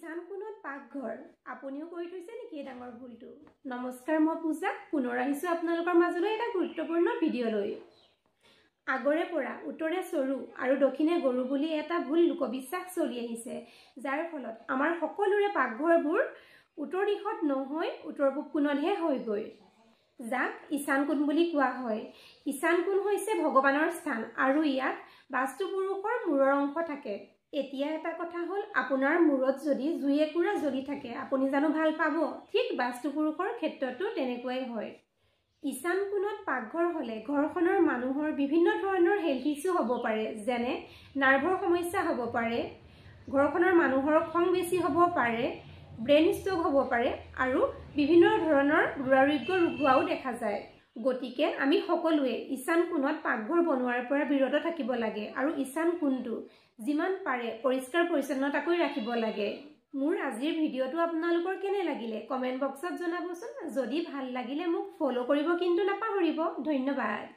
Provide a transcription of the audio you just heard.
ঈশান কোণত পাকঘৰ, আপুনিও কৰি থৈছে নেকি এই ডাঙৰ ভুলটো? নমস্কাৰ, মই পূজা, পুনৰ আহিছোঁ আপোনালোকৰ মাজলৈ এটা গুৰুত্বপূৰ্ণ ভিডিঅ' লৈ। আগৰে পৰা উত্তৰে চৰু আৰু দক্ষিণে গৰু বুলি এটা ভুল লোকবিশ্বাস চলি আহিছে, যাৰ ফলত আমাৰ সকলোৰে পাকঘৰবোৰ উত্তৰ দিশত নহৈ উত্তৰ পূব কোণতহে হয়গৈ, যাক ঈশান কোণ বুলি কোৱা হয়। ঈশান কোণ হৈছে ভগৱানৰ স্থান আৰু ইয়াত বাস্তুপুৰুষৰ মূৰৰ অংশ থাকে। এতিয়া এটা কথা হ'ল, আপোনাৰ মূৰত যদি জুই একুৰা জ্বলি থাকে, আপুনি জানো ভাল পাব? ঠিক বাস্তুপুৰুষৰ ক্ষেত্ৰতো তেনেকুৱাই হয়। ঈশান কোণত পাকঘৰ হ'লে ঘৰখনৰ মানুহৰ বিভিন্ন ধৰণৰ হেল্থ ইছ্যু হ'ব পাৰে, যেনে নাৰ্ভৰ সমস্যা হ'ব পাৰে, ঘৰখনৰ মানুহৰ খং বেছি হ'ব পাৰে, ব্ৰেইন ষ্ট্ৰ'ক হ'ব পাৰে আৰু বিভিন্ন ধৰণৰ দুৰাৰোগ্য ৰোগ হোৱাও দেখা যায়। গতিকে আমি সকলোৱে ঈশান কোণত পাকঘৰ বনোৱাৰ পৰা বিৰত থাকিব লাগে আৰু ঈশান কোণটো যিমান পাৰে পৰিষ্কাৰ পৰিচ্ছন্নতাকৈ ৰাখিব লাগে। মোৰ আজিৰ ভিডিঅ'টো আপোনালোকৰ কেনে লাগিলে কমেণ্ট বক্সত জনাবচোন। যদি ভাল লাগিলে মোক ফ'ল' কৰিব কিন্তু নাপাহৰিব। ধন্যবাদ।